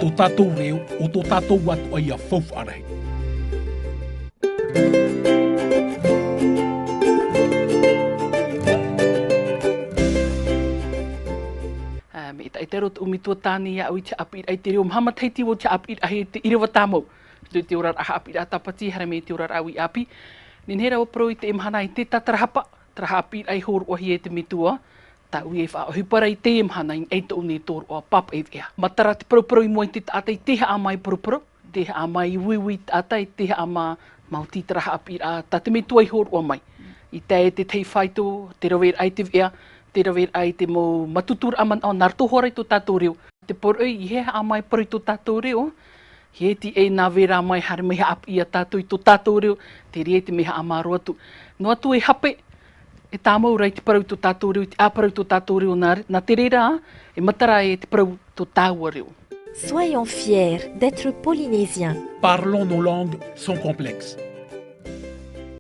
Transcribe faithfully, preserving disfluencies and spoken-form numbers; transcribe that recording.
Tō tātou reo, o tō tātou atoʻa ia faufaʻa rahi. Ā, mea taʻa ʻē te aro tōʻu metua tāne iāʻu i te haʻapiʻiraʻa i te reo maha matahiti, ʻua te haʻapiʻiraʻa i te ʻīrava tāmau. Te, te oraraʻa haʻapiʻiraʻa tāpati, haere mai te oraraʻa uʻi ʻāpī. Nehenehe rā ʻua parau i teie mahana i te tātarahapa, terā haʻapiʻiraʻa i hōroʻahia e te metua. Tāʻu e faʻaʻohipa ra i teie mahana i niʻa i tōʻu nei tōroʻa pāpaʻi veʻa. Matara te paraparau i mua i te taʻata i te haʻamā i paraparau, te haʻamā i uiui taʻata, i te haʻamā maoti terā haʻapiʻiraʻa tā te metua i hōroʻa mai. I tae i te tahi faito, te raveraʻa i te veʻa, te raveraʻa i te mau mātuturaʻa manaʻo, nā roto hoʻi rā i tō tātou reo. Te poroʻi, ʻeiaha haʻamā e parau i tō tātou reo, ʻeiaha e tiʻa nā vera mai, haere mai haʻapiʻi ia tātou i tō tātou reo, te reira te mea haʻamā roa atu. Noa atu e hape, e tāmau ra i te parau i tō tātou reo, i te ʻāparau i tō tātou reo, nā, nā te reira, e matara e te parau tō tāua reo. Soyons fiers d'être polynésiens. Parlons nos langues sans complexe.